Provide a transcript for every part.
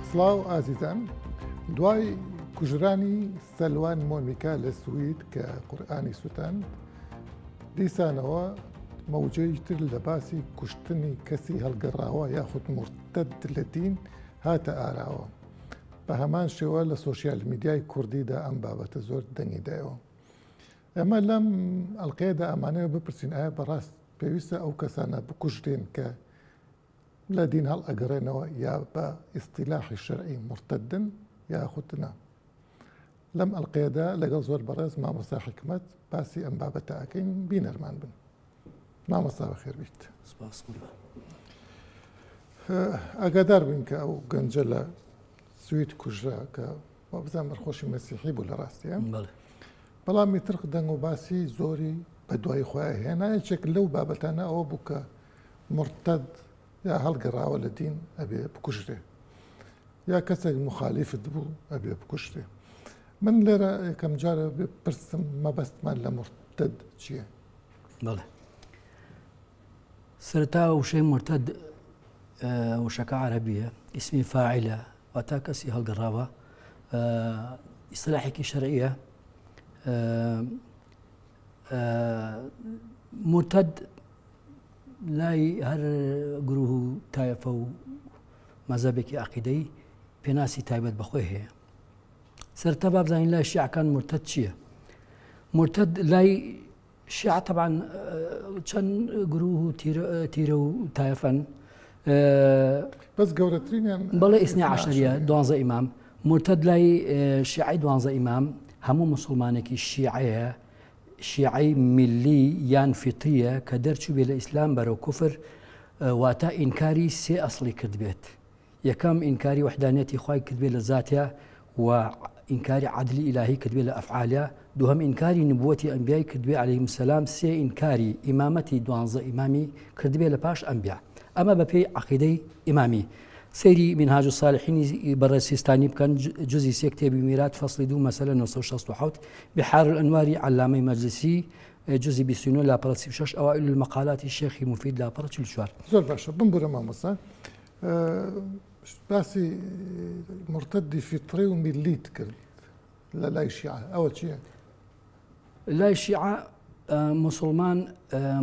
سڵاو ئازیزان دوای کوژرانی سەلوان مۆمیکا لە سوید کە قورئانی سوتاند دیسانەوە مەوجەی تر لە باسی کوشتنی کەسی هەڵگەڕاوە یاخود مورتەد لە دین هاتە ئاراوە بە هەمان شێوە لە سۆشیال میدیای کوردیدا ئەم بابەتە زۆر دەنگی دایەوە. ئێمە لەم ئەڵلقەیەدا ئەمانەوە بپرسین ئایا بەڕاست پێویستە ئەو کەسانە بکوژرێن کە لە دین هەڵ ئەگەڕێنەوە یا بە ئیسیلاحی شەرعی مرتدن یاخود نا؟ لەم ئەڵلقەیەدا لەگەڵ زۆر بەڕێز مامۆستا حکمت باسی ئەم بابەتە ئەکەین بینەرمان بن. مامۆستا بەخێر بیت. سپاس قوربان. ئاگادار بووین کە ئەو گەنجە لە سوید کوژرا کە وابزانم بەرخۆشی مەسیحی بوو لە ڕاستیە بەڵام میترق دەنگ و باسی زۆری بە دوای خۆیان هێنا یەکێک لەو بابەتانە ئەوە بوو کە مرتد یا هەڵگەڕاوە لە دین ئەبێ بکوژرێ یا کەسێک مخالیفت بوو ئەبێ بکوژرێ من لێرە یەکەم جارە پرسم مەبەستمان لە مرتد چییە؟ بەڵێ سەرەتا وشەی مرتد وشەکە عەرەبیە ئیسمی فاعلە واتا کەسی هەڵگەڕاوە ئیسلاحێکی شەرعیە مرتد لای هەر گروه و تایەفە و مەزەبێکی عقیدەی پێناسی تایبەت بەخۆی هەیە سەرتا بابزانین لای شیعەکان مرتد چییە مرتد لای شیعە تەبعەن چەند گروه و تیرە و تایەفەن. بەس گەورەترینیان بەڵێ ئیسنی عەشەریە دوانزە ئیمام مرتد لای شیعەی دوانزە ئیمام هەموو مسلمانێکی شیعەیە شیعەی میللی یان فیتریە کە دەرچوو بێ لە ئیسلام بەرەو کوفر واتە ئینکاری سێ ئەسڵی کردبێت یەکەم، ئینکاری وەحدانیەتی خوای کردبێت لە زاتیا و ئینکاری عەدلی ئیلاهی کردبێت لە ئەفعالیا، دووهەم ئینکاری نبوەتی ئەنبیای کردبێت علیهم السلام، سێ ئینکاری ئیمامەتی دوانزە ئیمامی کردبێت لە پاش ئەنبیا. ئەمە بە پێی عەقیدەی ئیمامی. سەیری مینهاج الصالحینی بەڕێز سیستانی بکەن جزی سێ کتێبی میرات فەصلی دوو مەسەلە 967، بحار الانواری عەلامەی مەجلسی جزی 29 لاپەڕە 36، ئەوائل المقالاتی شێخی موفید لاپەڕە 44. زۆر باشە بمبورە مامۆستا باسی مرتدی فیتری و میلیت کرد لە لای شیعە ئەوە چییە؟ لای شیعە مسلمان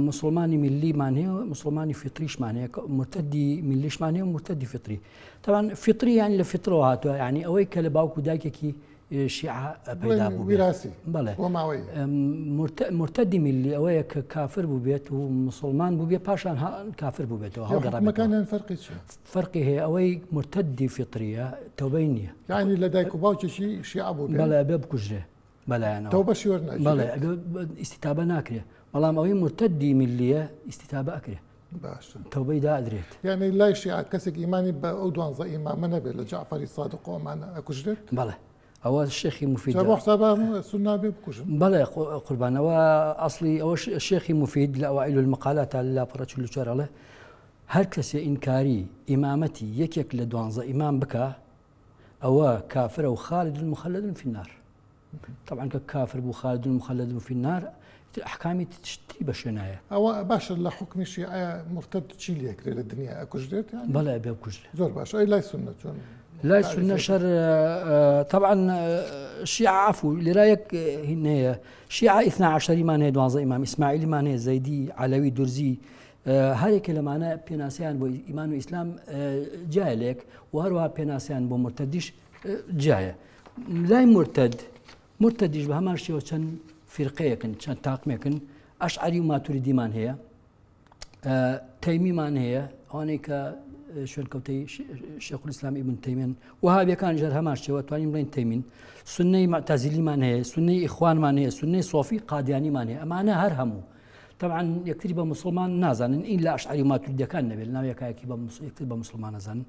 مسلمانی میلیمان هەیە مسلمانی فیتریشمان هەیە مرتدی میلیشمان هەیە مرتدی فیتری طبعا فیتری یان لە فیترەوە هاتووە ینی ئەوەی کە لە باوک و دایکێکی شیعە پەیدا بوو ویراسی بەڵێ بۆ ماوەی مرتدی میللی ئەوەیە کە کافر بووبێت و مسلمان بووبێ پاشان کافر بووبێتەوە هەڵگەڕەکانیان فەرقی چیە فەرقی هەیە ئەوەی مرتدی فطریە تەوبەی نییە یعنی لە دایک و باوکێکی شیعە بوو بەڵێ ئەبێ بکوژرێ بەلایەنەوە تەوبەشی وەرناگیرێت بەڵێ ئیستیتابە ناکرێ بەڵام ئەوەی مرتدی میللیە ئیستیتابە ئەکرێ باشە تەوبەی دادرێت یعنی لای شیعە کەسێک ئیمانی بە ئەو دوانزە ئیمامە نەبێت لە جەعفەری سادق و ئەمانە ئەکوژرێت؟ بەڵێ ئەوە شێخی مفید جا بۆ حسابە سوننا بێ بکوژن بەڵێ قوربانەوە ئەسڵی ئەوە شێخی مفید لە ئەوائل المقالات لاپەڕە 44 ئەڵێ هەر کەسێ ئینکاری ئیمامەتی یەکێک لە دوانزە ئیمام بکا ئەوە کافرە و خالد مخلد في النار طبعا کە کافر بوو خالد مخلد في النار ئیتر ئەحکامی تری بە شوێنایە. ئەوە باشە لە حوکمی شیعە مورتەد چی لێکرێ لە دنیا ئەکوژرێت یان؟ بەڵێ ئەبێ بکوژرێ. زۆر باشە ئەی لای سوننە چۆن؟ لای سوننە شەر طبعا شیعە عەفو لێرا یەک هین هەیە شیعە ئیثنا عەشەریمان هەیە دوانزە ئیمام ئیسماعیلیمان هەیە زەیدی عەلەوی دورزی هەرێکە لەمانە پێناسەیان بۆ ئیمان و ئیسلام جیایە لێک و هەروەها پێناسەیان بۆ مرتدیش جیایە لای مرتد مرتدیش بە هەمان شێوە چەند فیرقەیەکن چەند تاقمێکن ئەشعری و ماتوریدیمان هەیە تەیمیمان هەیە ئەوانەی کە شوێنکەوتەی شێخ ئیسلام ئیبن تەیمن وهابیەکان ژەر هەمان شێوە توانین بڵێن تەیمین سنەی معتەزیلیمان هەیە سنەی ئیخوانمان هەیە سنەی سۆفی قادیانیمان هەیە ئەمانە هەر هەموو طبعا یەکتری بە مسلمان نازانن این لە ئەشعری و ماتوریدەکان نەبێت ناو یەکایەکی بە یەکتر بە مسلمان نەزانن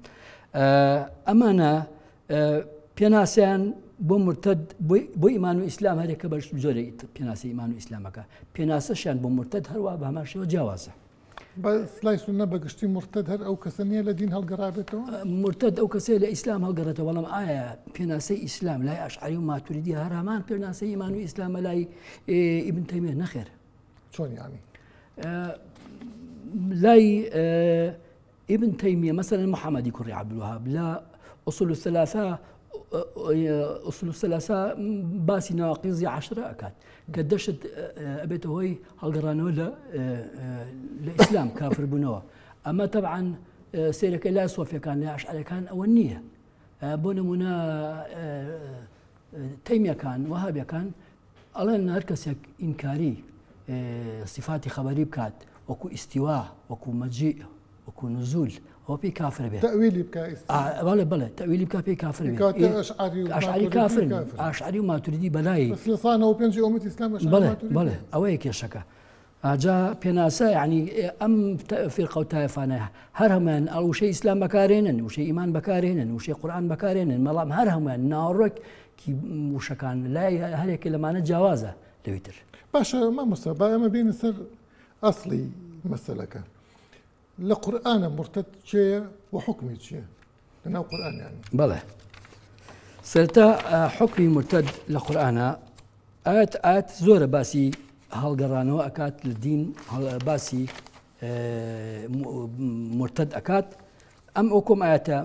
ئەمانە پێناسەیان بۆ مرتد بۆ ئیمان و ئیسلام هەرێکە بەش جۆرێک پێناسی ئیمان و ئیسلامەکە پێناسەشیان بۆ مرتد هەروە بە هەمان شێوە جیاوازە. لای سوننە بە گشتی مرتد هەر ئەو کەسە نییە لە دین هەڵگەڕابێتەوە؟ مرتد ئەو کەسەیە لە ئیسلام هەڵگەڕێتەوە، بەڵام ئایا پێناسەی ئیسلام لای ئەشعەری و ماتوریدی هەر هەمان پێناسەی ئیمان و ئیسلامە لای ئیبن تەیمیە؟ نەخێر. چۆن یانی؟ لای ئیبن تەیمیە مەسەلەن محەممەدی کوڕی عەبدولوەهاب لە ئوسول الثلاثە ئوسول الثلاثە باسی نواقیزی عشرە ئەکات کە دەشت ئەبێتە هۆی هەڵگەڕانەوە لە لە ئیسلام کافر بوونەوە ئەمە تەبعەن سێرەکە لای سۆفیەکان لە ئەشعەرەکان ئەوە نییە بۆ نمونە تەیمیەکان وەهابیەکان ئەڵێن هەر کەسێک ئینکاری سیفاتی خەبەری بکات وەکو ئیستیوا وەکو مەجی وەکو نزول ئەوە پێی کافر بێت تەویلی بکە بەڵێ بەڵێ تەویلی بکە پێی کافر بێت ئەشعری کافر ئەشعری و ماتوریدی بەلای بەڵێ بەڵێ ئەوەیە کێشەکە ئاجا پێناسە یعنی ئەم فیرقە و تایفانە هەر هەموویان ئەو وشەی ئیسلام بەکارێنن وشەی ئیمان بەکارێنن وشەی قورئان بەکارێنن بەڵام هەر هەموویان ناوەڕۆکی وشەکان لای هەرێکە لەمانە جیاوازە لەوی تر. باشە مامۆستا با ئێمە بێینە سەر ئەسڵی مەسەلەکە لە قورئانە مورتەد کێیە و حوکمی چییە لەناو قورئان یانی؟ بەڵێ سەرەتا حوکمی مورتەد لە قورئانە ئایەت ئایەت زۆرە باسی هەڵگەڕانەوە ئەکات لە دین باسی مرتد ئەکات ئەم ئۆکۆم ئاەتە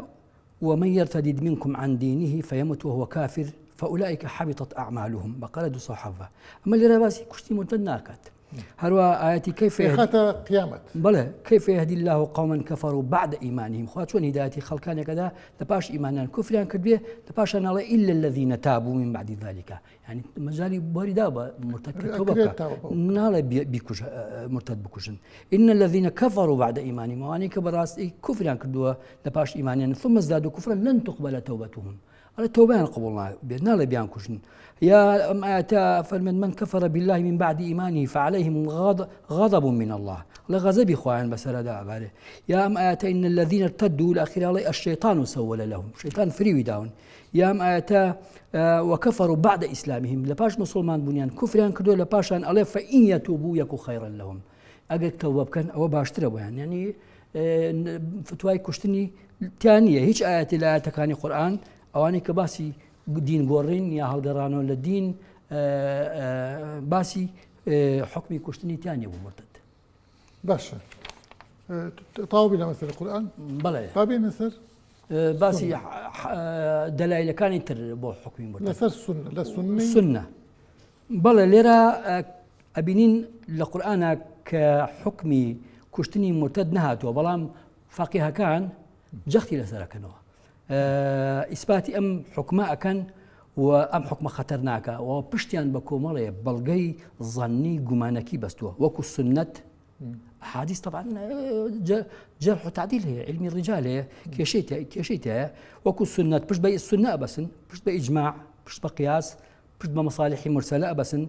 ومن يرتدد منكم عن دينه فيمت وهو كافر فأولئك حبطت أعمالهم بقرة دو صحفة أما اللي باسي كشتي مرتد ناكات هەروە ئاەتی كيف يهدي قیامەت بەڵێ كيف يهدي الله قوما كفروا بعد إيمانهم خوا چۆن هیدایەتی خەڵکانێکەدا لە پاش ئیمانیان کوفریان کردبێ لە پاشان ئەڵێ إلا الذين تابوا من بعد ذلك یعنی مەجالی بواری دا بە مرتد کە تۆبە بکا ناڵێ بیکوژ مرتد بکوژن إن الذين كفروا بعد إيمانهم ئەوانەی کە بەڕاستی کوفریان کردووە لە پاش ئیمانیان ثم ازدادوا كفرا لن تقبل توبتهم ئەڵێ تۆبەیان قبوڵ نابێت ناڵێ بیان کوژن یا ئەم ئاەتە فەرمێن من كفر بالله من بعد إيمانه فعليهم غضب من الله لە غەزەبی خۆیان بەسەردا ئەبارێ یا ئەم ئاەتە إن الذين ارتدوا الأخير ئەڵێ الشيطان سول لهم شيطان فریوی داون یا ئەم ئاەتە وكفروا بعد إسلامهم لە پاش مسلمان بوونیان کوفریان کردو لە پاشان ئەڵێ فإن يتوبوا يك خيرا لهم ئەگەر تەوبە بکەن ئەوە باشترە بۆیان یعنی فتوای کوشتنی تیا نییە هیچ ئاەتی لە ئاەتەکانی قورآن ئەوانەی کە باسی دین گۆڕین یا هەڵگەڕانەوە لە دین باسی حکمی کوشتنی تیا نییە بۆ مرتد باشە تاوبی لە مەسەر قورآن بەڵێ با بێنە سەر باسی دەلایلەکانی تر بۆ حکمی مرتد لەسەر سنە لە سنەی سنە بەڵێ لێرە ئەبینین لە قورئانا کە حوکمی کوشتنی مورتەد نەهاتووە بەڵام فەقیهەکان جەختی لەسەر ئەکەنەوە ئیسپاتی ئەم حکومە ئەکەن و ئەم حکومە خەتەرناکە و پشتیان بە کۆمەڵێ بەڵگەی زەنی گومانەکی بەستووە وەکو سنت حادیث طبعا جرح و تعدیل هەیە علمی ڕجال هەیە کێشەی کێشەی تایە وەکو سنت پشت بە سنە ئەبەسن پشت بە ئیجماع پشت بە قیاس پشت بە مصالحی مرسلە ئەبەسن،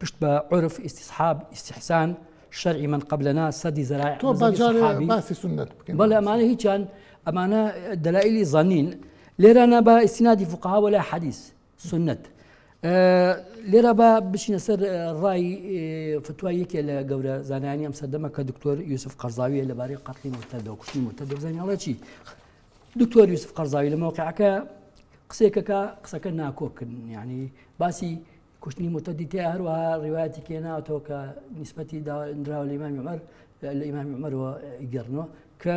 پشت بە عورف، استصحاب، استحسان، شرع من قبلنا، سد ذرائع تۆ با مذهبی جارێ صحابی. باسی سوننەت بکەین بەڵێ مامۆستا. ئەمانە هیچیان ئەمانە دەلائیلی ظنین لێرانە بە ئیستنادی فقها ولا حدیث سنت لێرە با بچینە سەر ڕای فتوای یەکێ لە گەورە زانایانی ئەم سەردەمە کە دکتۆر یوسف قەرزاویە لەبارەی قەتلی مرتدە و کوشتنی مرتدە بزانین ئەڵێ چی دکتۆر یوسف قەرزاوی لە مەوقعەکە قسەیەکەکە قسەکە ناکۆکن یعنی باسی کوشتنی مرتدی تیا هەروەها ڕیوایەتی کێناوەتەوە کە نیسبەتی دراوە لە ئیمامی عومەر لە ئیمامی عومەرەوە گەڕنەوە کە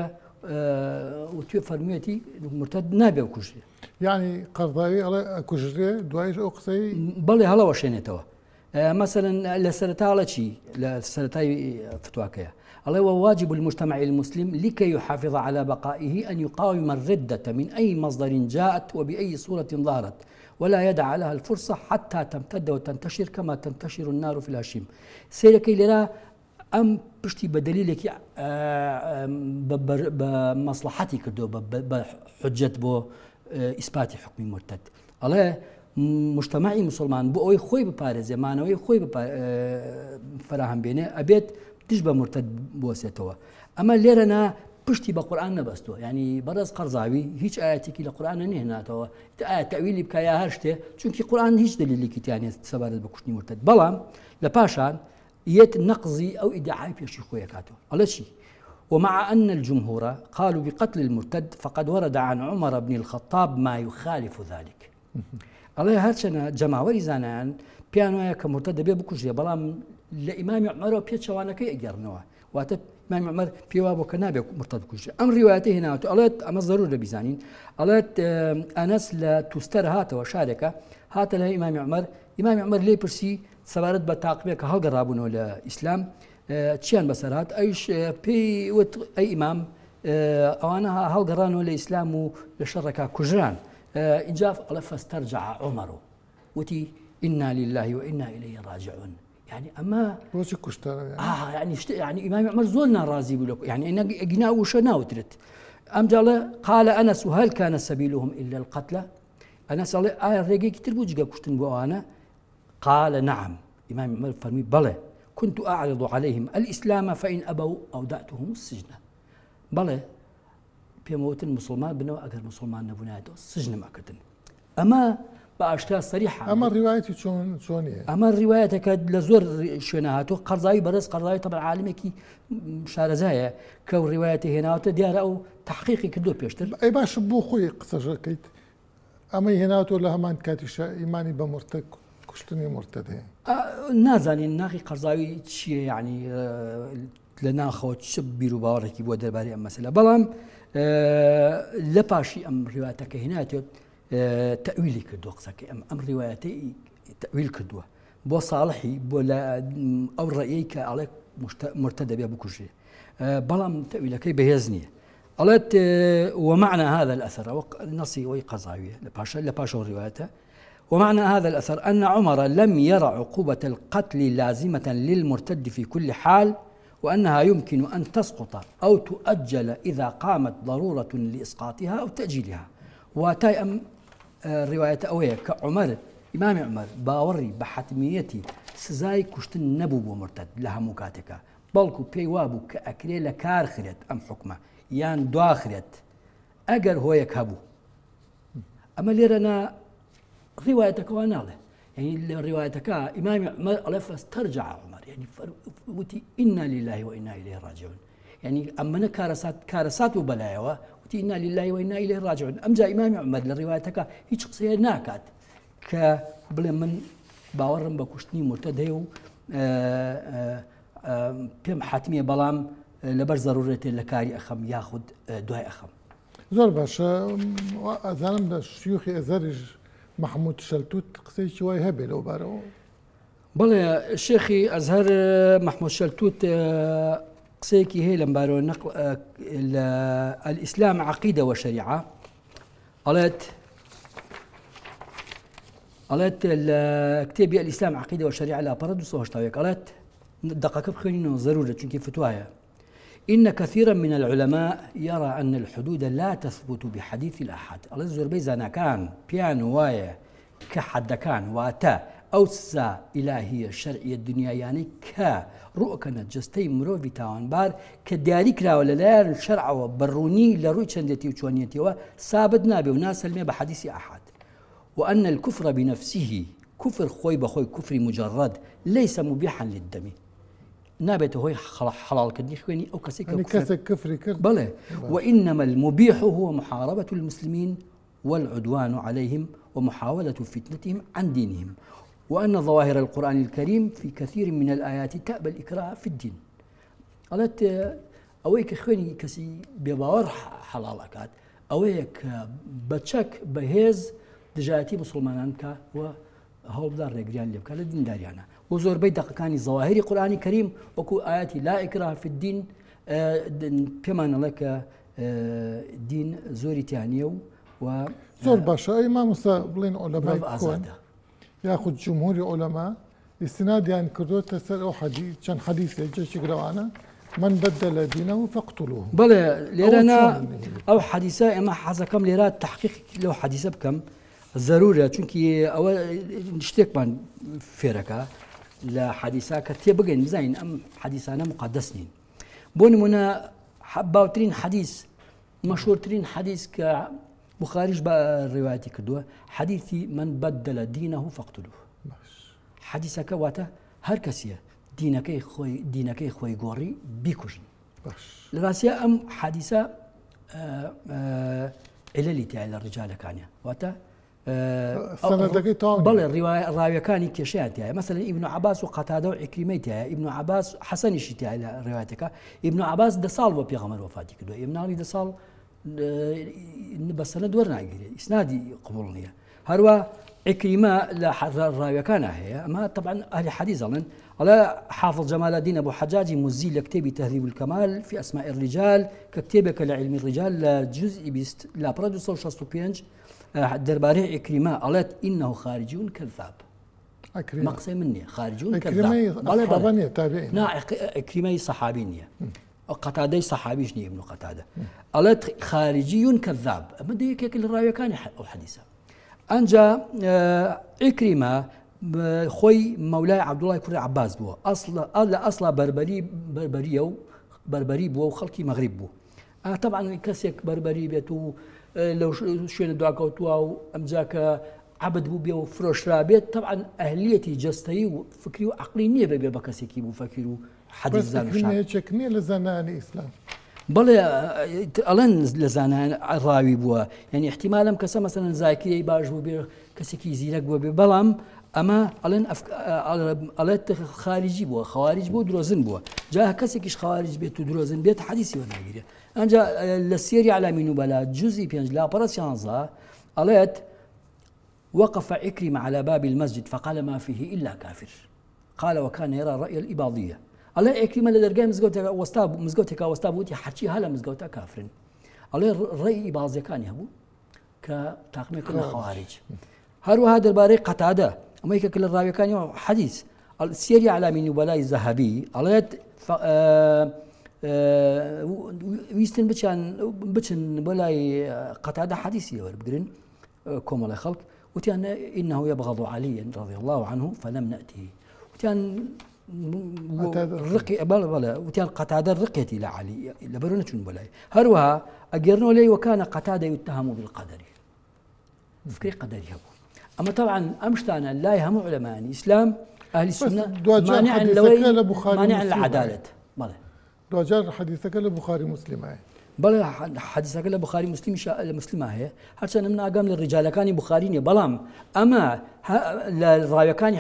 وتوێ فەرموویەتی مرتد نابێ بکوژرێ. یعنی قەرزاوی ئەڵێ ئەکوژرێ دوایش ئەو قسەی بەڵێ هەڵەوەشێنێتەوە. مەسەلەن لە سەرەتا ئەڵێ چی لە سەرەتای فتواکەیە ئەڵێ وواجب المجتمع المسلم لكي يحافظ على بقائه أن يقاوم الردة من أي مصدر جاءت وبأي صورة ظهرت ولا يدع لها الفرصة حتى تمتد وتنتشر كما تنتشر النار في الهشيم سەیرەکەی لێرە ئەم پشتی بە دەلیلێکی بە مەسڵەحەتی کردووە بە حجەت بۆ ئیسپاتی حکمی مرتد ئەڵێ مجتەمەعی مسلمان بۆ ئەوەی خۆی بپارێزێ مانەوەی خۆی فراهەم بێنێ ئەبێت دژ بە مرتد بوەسێتەوە ئەمە لێرەنا پشتی بە قورآن نەبەستووە ینی بەڕێز قەرزاوی هیچ ئاەتێکی لە قورآن نهێناتەوە ئایا تەویلی بکە یا هەر شتێ چونکی قورآن هیچ دلیلێکی تیانێت سەبارەت بە کوشتنی مرتد بەڵام لە پاشان یەت نەقزی ئەو ئیدعای پێشی خۆی ئەکاتەوە ئەڵێ چی ومع أن الجمهور قالوا بقتل المرتد فقد ورد عن عمر بن الخطاب ما يخالف ذلك ئەڵێ هەرچەنە جەماوەری زانایان پێیان وایە کە مرتد دەبێ بکوژێ بەڵام لە ئیمامی عومەرەوە پێچەوانەکەی ئەگەڕنەوە واتە ئیمامی عومەر پێی وابوو کە نابێت مرتد بکوژرێت. ئەم ڕیوایەتە هێناوەتەوە ئەڵێت ئەمە زەرورە بیزانین، ئەڵێت ئەنەس لە توستەر هاتەوە شارێکە، هاتە لای ئیمامی عومەر، ئیمامی عومەر لێی پرسی سەبارەت بە تاقمێک کە هەڵگەڕابوونەوە لە ئیسلام چیان بەسەر هات، ئەویش پێی وت ئەی ئیمام ئەوانە هەڵگەڕانەوە لە ئیسلام و لە شەڕەکە کوژران. ئینجا ئەڵێ فاسترجع عمر وتی إنا لله وإنا إليه راجعون. یعنی ئەمە بۆچی کوشتارە یعنی شت یعنی ئیمامی عمر زۆر ناڕازی بوو لە یعنی ئەگینا وشە ناوترێت ئەم جاڵە قال أنس هل كان سبيلهم إلا القتل أنس ئەڵێ ئایا ڕێگەیەکی تر بوو جگە کوشتن بۆ ئەوانە قال نعم ئیمامی عمر فەرمی بەڵێ كنت أعرض عليهم الإسلام فإن أبوا أودعتهم السجن بەڵێ پێم وتن موسڵمان بنەوە ئەگەر موسڵمان نەبوونایەتەوە سجنم ئەکردن. ئەمە بە ئاشکرا سەریحە. ئەمە ڕیوایەتی چۆن چۆنیە؟ ئەمە ڕیوایەتێکە لە زۆر شوێنە هاتووە. قەرزاوی بەڕێز قەرزاوی تەبعەن عالمێکی شارەزایە کە ئەو ڕیوایەتی هێناوەتە دیارە ئەو تەحقیقی کردووە پێشتر. ئەی باشە بۆ خۆی قسەشەکەیت ئەمەی هێناوەتەوە لە هەمان کاتیشا ئیمانی بە مورتەد کوشتنی مورتەد هەیە. نازانین ناخی قەرزاوی چییە یعنی لە ناخەوە چ بیر و باوەڕێکی بووە دەربارەی ئەم مەسەلە، بەڵام لە پاشی ئەم ڕیواتەکە هێناتێت تەویلی کردووە قسەکەی ئەم ئەم ڕیوایەتەی تەویل کردووە بۆ ساڵحی بۆ لە ئەو ڕێی کە ئەڵێ مرتە دەبێ بکوژێ، بەڵام تەویلەکەی بەهێز نییە. ئەڵێت ومعنى هذا الأثر نصي وي قضاوية لپاشا روايته ومعنى هذا الأثر أن عمر لم ير عقوبة القتل لازمة للمرتد في كل حال وأنها يمكن أن تسقط أو تؤجل إذا قامت ضرورة لإسقاطها أو تأجيلها. واتای ئەم ڕیوایەتە ئەوەیە کە عومەر، ئیمامی عومەر، باوەڕی بە حەتمییەتی سزای کوشتن نەبوو بۆ مورتەد لە هەموو کاتێکا، بەڵکو پێی وابوو کە ئەکرێ لە کار خرێت ئەم حوکمە یان دواخرێت ئەگەر هۆیەک هەبوو. ئەمە لێرە نا ڕیوایەتەکە وا ناڵێ، یعنی لە ڕیوایەتەکە ئیمامی عومەر ئەڵێ فاسترجع عمر، یعنی وتی إنا لله وإنا إليه راجعون، یعنی ئەمەنە کارەسات کارەسات و بەلایەوە وتی إنا لله وإنا إليه راجعون. ئەمجا ئیمامی عومەر لە ڕیوایەتەکە هیچ قسەیە ناکات کە بڵێ من باوەڕم بە کوشتنی مرتد هەیە و پێم حتمیە، بەڵام لەبەر زەرورەتێ لە کاری ئەخەم یاخود دوای ئەخەم. زۆر باشە. ئەزانم لە شیوخی ئەزهەریش محمود شەلتوت قسەیەکی وای هەبێ لەو بارەوە. بەڵێ شێخی ئەزهەر محمود شەلتوت قسەیەکی هەیە لەم بارەوە، نەقل لە الإسلام عقیدە و شەریعە ئەڵێت ئەڵێت لە کتێبی الإسلام عقیدە و شەریعە لاپەڕە 281 ئەڵێت دقەکە بخوێنینەوە ضرورە چونکی فتوایە. إن كثيرا من العلماء يرى أن الحدود لا تثبت بحديث الأحد. ئەڵێ زۆربەی زاناکان پێیان وایە کە حەدەکان واتە ئەو سزا ئیلاهیە شەرعیە دنیایانەی کە ڕووکەنە جەستەی مرۆڤی تاوانبار کە دیاری کراوە لەلایەن شەرعەوە بەڕوونی لە ڕووی چەندێتی و چۆنیەتیەوە سابت نابێ و ناسەلمێ بە حەدیسی ئاحاد. وأن الكفر بنفسه كفر خۆی بەخۆی كفری مجرد ليس مبيحا للدم نابێتە هۆی حەڵاڵکردنی خوێنی ئەو کەسێک کە یعنی کەسێک کفری کرد. بەڵێ. وإنما المبيح هو محاربة المسلمين والعدوان عليهم ومحاولة فتنتهم عن دينهم، وأن ظواهر القرآن الكريم في كثير من الآيات تأبى الإكراه في الدين. ئەڵێت ئەوەی کە خوێنی کەسی بێباوەڕ حەڵاڵ ئەکات ئەوەیە کە بە چەک بەهێز دژایەتی مسلمانان بکە و هەوڵبدا ڕێگریان لێ بکە لە دینداریانە. و زۆربەی دەقەکانی زەواهری قورئانی کەریم وەکو ئاەتی لا ئیکراه فی الدین پێمان ئەڵێ کە دین زۆری تیانیە و زۆر باشە. ئەی مامۆستا بڵێن عولەمای کۆن یاخود جمهوری عولەما ئیستنادیان کردوتە سەر ئەو حەدیث چەند حەدیثێک جێکی گرەوانە من بدل دينه فاقتلوه. بەڵێ لێرە نا ئەو حەدیثە ئێمە حەزەکەم لێرە تحقیق لەو حەدیثە بکەم ضرورە، چونکی ئەوە شتێکمان فێرەکە لە حەدیثە کە تێبگەین بزانین ئەم حەدیثانە مقدس نین. بۆ نمونە باوترین حەدیث مەشهورترین حەدیث کە بخاریش بە ڕیوایەتی کردووە حەدیثی من بدل دينه فاقتلوه. حەدیثەکە واتە هەر کەسیە دینەکەی خۆی گۆڕی بیکوژن. لە ڕاستیە ئەم حەدیثە علەلی تیا لە ڕجالەکانیە، واتە سەنەدەکەی تەواو نییە. بەڵێ ڕاویەکانی کێشەیان تایە مەسەلەن ئیبن عەباس و قەتادە و عیکریمەی تایە ئیبن عەباس حەسەنیشی تایە لە ڕیوایەتەکە ئیبن عەباس دە ساڵ بۆ پێغەمبەر وەفاتی کردووە ئیبناڵی دە ساڵ بە سەنەد وەرناگیرێت ئیسنادی قبوڵ نییە هەروە عیکریمە لە ڕاویەکانە هەیە ئەمە طبعا ئەهلی حەدیث ئەڵێن ئەڵێ حافظ جمال الدین ابو حجاج مزی لە کتێبی تهذیب الکمال في اسماء الرجال کە کتێبێکە لە علمی الرجال لە جزئی 20 لاپەڕە 265 دەربارەی عیکریمە ئەڵێت انه خارجی کذاب مە قسەی من نییە خارجی کذاب بەڵێ بەڵێ نا عیکریمەی سەحابی نییە قەتادەی سەحابیش نییە ابن قەتادە ئەڵێت خارجی کذاب ئەمە یەکێک لە ڕاویەکانی ئەو حەدیسە ئەنجا عیکریمە خۆی مەولای عەبدوڵای کوڕی عەباس بووە ئەسڵ لە ئەسڵا بەربەری بەربەریە و بەربەری بووە و خەڵکی مەغریب بوو تەبعەن کەسێک بەربەری بێت و لەو شوێنە دواکەوتووە و ئەمجا کە عەبد بوو بێ و فرۆشرا بێت تەبعەن ئەهلیەتی جەستەیی و فکری و عەقلی نییە ببێ بە کەسێکی موفەکیر و حەدیث زان و شار. یەکێک نییە لە زانایانی ئیسلام. بەڵێ ئەڵێن لە زانایان ڕاوی بووە یعنی احتیمالم کەسە مەسەلەن زاکیەی باش بوو بێ کەسێکی زیرەک بووە بێ بەڵام ئەمە ئەڵێن ئەڵێت خارجی بووە خەواریج بۆ درۆزن بووە جا کەسێکیش خەواریج بێت و درۆزن بێت حەدیسی وەرناگیرێت ئەنجا لە سیەری ئەعلامی نوبەلا جزئی پێنج لاپەڕە سیانزە ئەڵێت وقف عكرمة على باب المسجد فقال ما فيه إلا كافر قال وكان يرى رأي الإباضية ئەڵێ عکریمە لە دەرگای مزگەوتێکا وەستا بوو مزگەوتێکا وەستا بوو وتی هەرچی ها لە مزگەوتە کافرن ئەڵێ ڕێی ئیباضیەکانی هەبوو کە تاقمێک لە خەواریج هەروەها دەربارەی قەتادە ئەمە یەکێک لە ڕاویەکانی حەدیث سیەری ئەعلامی نوبەلای زەهەبی ئەڵێت ویستن بچان بچن بۆ لای قەتادە حەدیثی وەربگرن کۆمەڵی خەڵک وتیان إنه يبغض عليا رضي الله عنه فلم نأته وتیان ڕقی بەڵێ بەڵێ وتیان قەتادە ڕقێتی لە عەلی لەبەرو نەچوون بۆ لای هەروەها ئەگەرنەوە لێی وەکانە قەتادە یتهم بالقدر فکری قەدەری هەبوو ئەمە طبعا ئەم شتانە لای هەموو علەمانی ئیسلام ئەهلی سوننە مانعن لەوەی مانعن لە عەدالەت بەڵێ دواجار حەدیسەکە لە بوخاری موسلیمە هەیە. بەڵێ حەدیسەکە لە بوخاری موسلیمیشە لە موسلیمە هەیە هەرچەندە من ئاگام لە ڕیجالەکانی بوخاری نییە بەڵام ئەمە لە ڕاویەکانی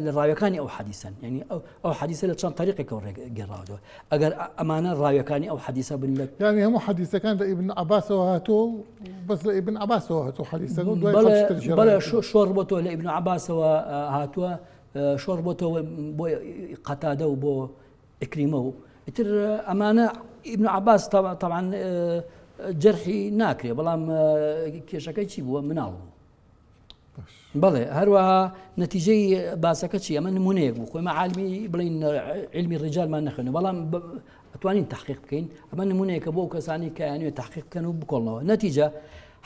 لە ڕاویەکانی ئەو حەدیسەن یعنی ئەو حەدیسە لە چەند تەریقێکەوە گێڕاوەتەوە ئەگەر ئەمانە ڕاویەکانی ئەو حەدیسە بن لە یعنی هەموو حەدیسەکان لە ئیبن عەباسەوە هاتووە و بەس لە ئیبن عەباسەوە هاتووە حەدیسەکە و دوای خەڵکی تر بەڵێ شۆڕ بۆتەوە لە ئیبن عەباسەوە هاتووە شۆڕ بۆتەوە بۆ قەتادە و بۆ عکریمە و ئیتر ئەمانە ئیبن عەباس تەبعەن جەرحی ناکرێ بەڵام کێشەکەی چی بووە مناڵ بوو بەڵێ هەروەها نەتیجەی باسەکە چی ئەمە نمونەیەک بوو خۆی عالمی بڵین علمی ڕجالمان نەخوێنە بەڵام ئەتوانین تحقیق بکەین ئەمە نمونەیەکە بۆ کەسانی کەیانوێ تحقیق بکەن و بکۆڵنەوە نەتیجە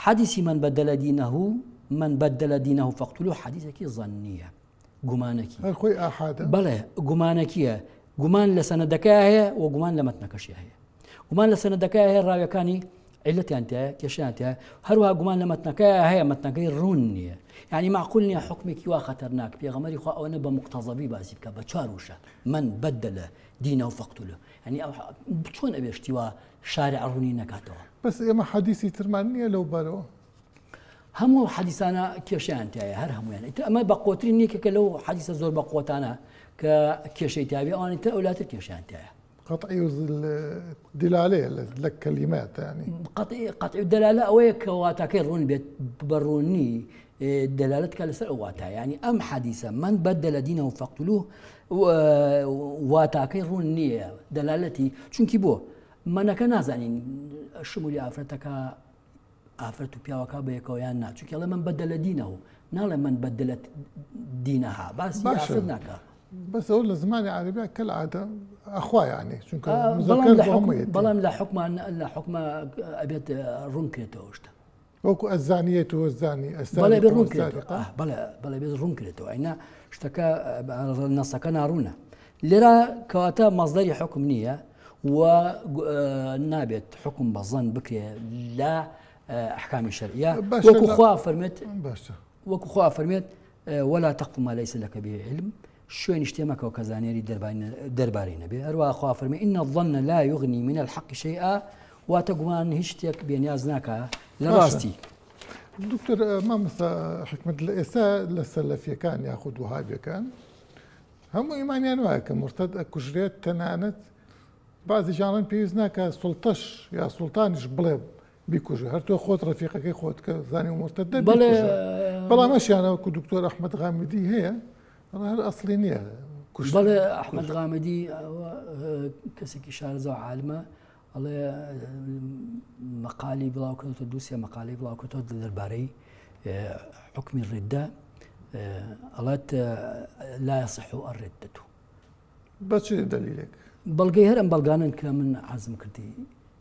حەدیسی من بدل دینه من بدل دینه فاقتلوه حەدیثێکی ظنیە گومانەکی. هەر خۆی ئاحادە. بەڵێ گومانەکیە، گومان لە سەنەدەکەیا هەیە و گومان لە مەتنەکەشیا هەیە. گومان لە سەنەدەکەیا هەیە ڕاویەکانی عیلەتیان تایە، کێشەیان تایە، هەروەها گومان لە مەتنەکەیا هەیە مەتنەکەی ڕوون نییە. یعنی مەعقول نییە حوکمێکی وا خەتەرناک پێغەمبەری خوا ئەوەنە بە موقتەزەبی باسی بکا بە چوار وشە من بدل دینه فاقتلوه. یعنی ئەو چۆن ئەبێ شتی وا شارع ڕوونی نەکاتەوە؟ بەس ئێمە حەدیسی ترمان نییە لەو بارەوە. هەموو ئەو حەدیسانە کێشەیان تایە هەر هەمویان ئیتر ئەمە بە قوترین یەکێکە لەو حەدیسە زۆر بە قوتانە کە کێشەی تیاوی ئەوانی تر ئەولاتر کێشیان تایە قطعی دلالەیە لە کەلیمات ینی قطعی قطعی دلالە ئەوەیە کە واتاکەی ڕوون بێت بە ڕوونی دلالت کە لەسەر ئەو واتا ینی ئەم حەدیسە من بدل دینه فاقتلوه واتاکەی ڕوون نییە دەلالەتی چونکی بۆ منەکە نازانین شمولی ئافرەتەکە ئافرەت و پیاوەکە بەیەکەوە یان نا چونکە ئەڵێ من بەدەلە دینەوە ناڵێ من بەدلت دینەها باسی ئافرەت ناکا بەس ئەو لە زمانی عەرەبیا کەلعادە ئەخوا یعنی چونکە بەڵام لە حکمان لە حکمە ئەبێت ڕوون کرێتەوە شتە وەکو ئەزانیەت و زانی بەڵێ بێ ڕوون کرێتەوە بەڵێ بەڵێ بێت ڕوون کرێتەوە ئەینا شتەکە نەسەکە ناڕوونە لێرە کەواتە مەزدەری حکم نییە و نابێت حکم بە زەن بکرێ لە ئەحکامی شەرعیە وەکو خوا فەرمێت باشە وەکو خوا فەرمێت ولا تقف ما ليس لك به علم شوێنی شتێ مەکەوە کە زانیاری دەربارەی نەبێ هەروە خوا فەرمی إن الظن لا يغني من الحق شيئا واتە گومان هیچ شتێک بێنیاز ناکە لە ڕاستی. دکتۆر مامۆستا حکمت لە ئێستا لە سەلەفیەکان یاخود وەهابیەکان هەموو ئیمانیان وایە کە مرتد ئەکوژرێت تەنانەت بازیشانڵێن پێویست ناکە سوڵتەش یا سوڵتانیش بڵێ بیکوژە هەر تۆ خۆت ڕەفیقەکەی خۆت کە زانی و مرتد بەڵێ بەڵام ئەشیانە وەکو دکتۆر ئەحمەد غامیدی هەیە هەر ئەسڵی نییە بەڵێ ئەحمەد غامیدی کەسێکی شارەزا و عالمە ئەڵێ مەقالی بڵاو کردوتە دووسێ مەقالی بڵاو کردوتە دەربارەی حکمی ڕدە ئەڵێت لا يصح الردة بە چ دەلیلێک؟ بەڵگەی هەر ئەم بەڵگانەن کە من عەرزم کردی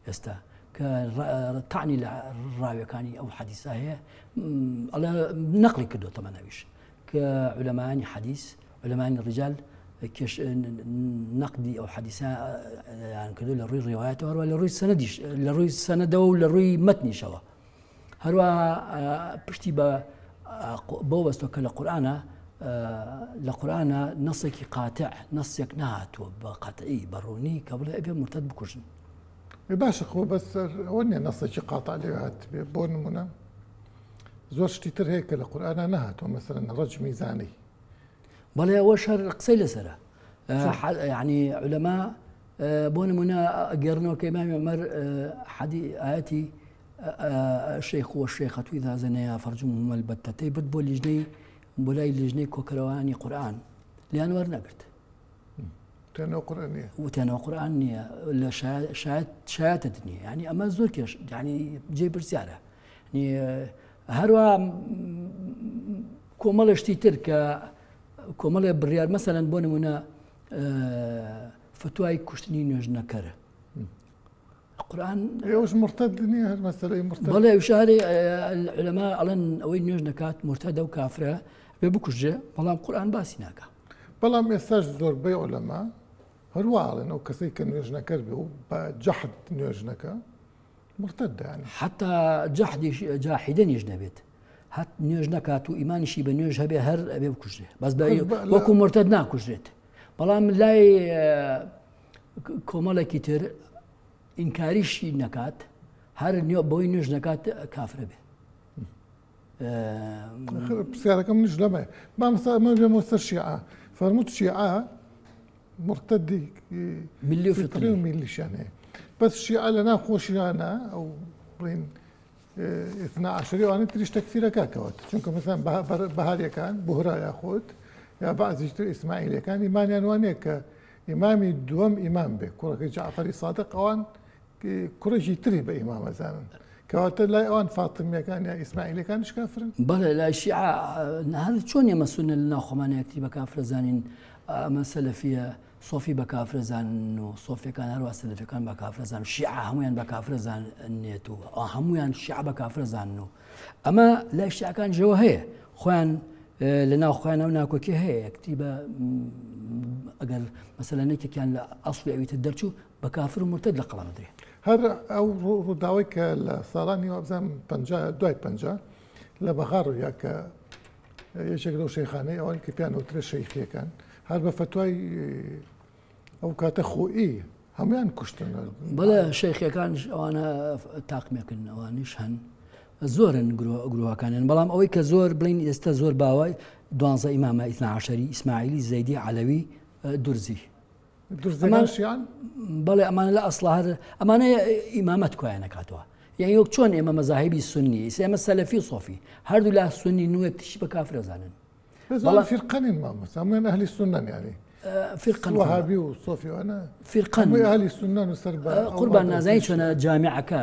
ئێستا کە تەعنی لە ڕاویەکانی ئەو حەدیسە هەیە ئەڵێ نەقلی کردو تەمەنەویش کە علەمانی حەدیث علەمانی ڕجال کێش نەقدی ئەو حەدیسە یان کردو لە ڕووی ڕیوایەتەوە هەروە لە ڕووی سەنەدیش لە ڕووی سەنەدەوە و لە ڕووی مەتنیشەوە هەروە پشتی بە بۆ بەستۆ کە لە قورآە لە قورآە نەسێکی قاتع نەسێک نهاتووە بە قەتعی بەڕوونی کە بڵێ ئەبێ مرتد بکوژن. باشە خۆ بەس ئەوە نیە نەسێکی قاتع لێ هاتبێ بۆ نمونە زۆر شتی تر هەیە کە لە قورآە نەهاتووە مەسەرەن ڕەجمی زانی. بەڵێ ئەوە شەر قسەی لەسرە یعنی علەما بۆ نمونە ئەگەرنەوە کە ئیمامی عومەر حەدی ئاەتی الشیخ والشیخە اذا زنیا فارجموهما البتة برد بۆ لیژنەی بۆ لای لیژنەی کۆکەرەوانی قورئان لیان وەرنەگرت وتیانەوە قورئان نییە وتیانەوە قورئان نییە لە شایەت شایەتت نییە یعنی ئەمە زۆر کێش یعنی جێ پرسیارە هەروە کۆمەڵە شتی تر کە کۆمەڵێ بڕیار مەسەلەن بۆ نمونە فتوای کوشتنی نوێژنەکەرە قورآن ئێوەش مرتد نییە هەر مەسەلەی مرتد بەڵێ ئەویش هەر علەما ئەڵێن ئەوەی نوێژ نەکات مرتدە و کافرە بێ بکوژرێ بەڵام قورآن باسی ناکا. بەڵام ئێستاش زۆربەی عولەما هەروا ئەڵێن ئەو کەسەی کە نوێژ نەکەر بێ و بە جەحد نوێژ نەکا مرتد یانی. حتا جەحدیش جاحیدەنیش نەبێت هەت نوێژ نەکات و ئیمانیشی بە نوێژ هەبێ هەر ئەبێ بکوژرێ بەس بە وەکو مرتد ناکوژرێت بەڵام لای کۆمەڵێکی تر ئینکاریشی نەکات هەر بۆی نوێژ نەکات کافرە بێ. پرسیارەکەم منیش لەمەیە مامۆستا ئەمە بێمەوە سەر شیعە فەرمووت شیعە مرتدی ملی و فطری و میلیشیان هەیە بەس شیعە لە ناو خۆشیانە ئەو بڵین ئیثنا عەشەری ئەوانە تریش تەکفیرەکە کەوات چونکە مەسەن بەهاریەکان بوهرا یاخود یا بەعزیش تر ئیسماعیلەکان ئیمانیان وانەیە کە ئیمامی دووەم ئیمام بێ کوڕەکەی جەعفەری سادق ئەوان کوڕێکی تری بە ئیمام ئەزانن کەواتە لای ئەوان فاتمیەکان یا ئیسماعیلەکانیش کافرن؟ بەڵێ لای شیعە هەر چۆن ئێمە سوننە لە ناو خۆمان یەکتری بە کافرە زانین ئەمە سەلەفیە سۆفی بە کافرە زانن و سۆفیەکان هەروە سەلەفەکان بە کافرە زان شیعە هەمویان بە کافرە زانێت و هەمویان شیعە بە کافرە زانن و ئەمە لای شیعەکان ژەوە هەیە خۆیان لە ناو خۆیان ئەو ناکۆکی هەیە یەکتری بە ئەگەر مەسەلەن یەکێکیان لە ئەسڵی ئەویتر دەرچوو بە کافر و مرتد لە قەڵەم درێ. هەر ئەو ڕووداوەی کە لە ساڵانی وابزانم 50 دوای 50 لە بەغا ڕوویا کە یەکێک لەو شەیخانەی ئەوان کە پێیان وترێ شەیخیەکان هەر بە فەتوای ئەو کاتە خۆئی هەمویان کوشتن. بەڵێ شەیخیەکانیش ئەوانە تاقمێکن ئەوانیش هەن زۆرن گروهەکانیان بەڵام ئەوەی کە زۆر بڵین ئێستا زۆر باوە دوانزە ئیمامە ئیثنا عەشەری ئیسماعیلی زەیدی عەلەوی درزی درزەکان شیعەن؟ بەڵێ ئەمانە لە ئەسڵا هەر ئەمانە ئیمامەت کۆیان نەکاتەوە یعنی وەک چۆن ئێمە مەزاهیبی سنی ئێستا ئێمە سەلەفی و سۆفی هەردوو لا سنی نوێ تشی بە کافر ئەزانن بەڵام فیرقەنین مامۆستا هەموویان ئەهلی سنەن یعنی فیرقەن وەهابی و سۆفی وانە فیرقەن هەمووی ئەهلی سنەن و سەر بە قوربان نازانی چۆنە جامیعەکە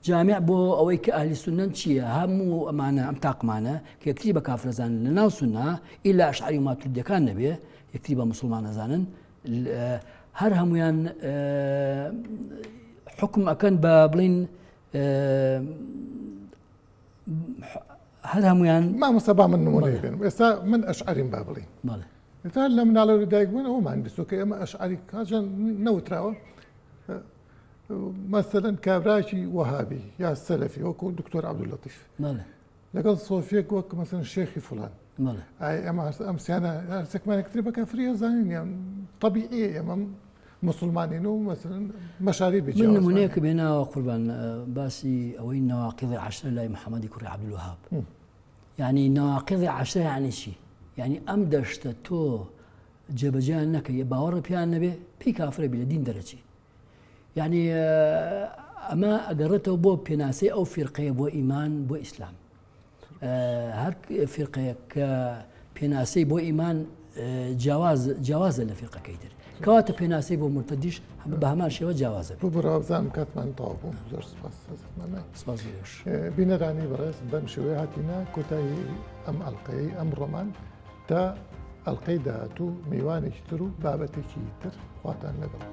جامع بۆ ئەوەی کە ئەهلی سنەن چییە هەموو ئەمانە ئەم تاقمانە کە یەکتری بە کافرەزان لە ناو سنە ئیلا ئەشعری و ماتوریدیەکان نەبێ یەکتری بە مسلمان ئەزانن هەر هەمویان حکم ئەکەن بە بڵین هەر هەمویان مامۆستا با من نمونەیە بێنم ئێستا من ئەشعریم با بڵین ئێستا لە مناڵەوە دایک بوون ئەومان بیستوە کە ئێمە ئەشعری کاجان نەوتراوە مەسەلەن کابراکی وەهابی یا سەلەفی وەکو دکتۆر عەبدوللەتیف لەگەڵ سۆفیەک وەک مەسەن شێخی فلان ئای ئەمە ئەم سیانە هەرسێکمان یەکتری بە کافری ئەزانین یان طبیعیە ئێمە موسڵمانین و مەسەلەن مەشاریبی من جیاوازمان نمونەیەکم هێناوە قوربان باسی ئەوەی نەواقیضی عەشرە لای محەممەدی کوڕی عەبدولوەهاب یعنی نەواقیضی عەشرە یعنی چی؟ یعنی ئەم دەشتە تۆ جێبەجێیان نەکەی باوەڕە پێیان نەبێ پێی کافرە بی لە دین دەرەچی یعنی ئەمە ئەگەڕێتەوە بۆ پێناسەی ئەو فیرقەیە بۆ ئیمان بۆ ئیسلام هەر فیرقەیەک کە پێناسەی بۆ ئیمان جیاواز جیاوازە لە فیرقەکەی تر کەواتە پێناسەی بۆ مرتدیش بە هەمان شێوە جیاوازە ببڕاوزانم کاتمان تەواو بوو زۆر سپاس سپاس بۆش بینەرانی بەڕێز بەم شێوەیە هاتینە کۆتایی ئەم ئەڵلقەیە ئەم ڕۆمان تا ئەڵلقەی داهاتوو میوانێکی تر و بابەتێکی تر خواتان لەگەڵ.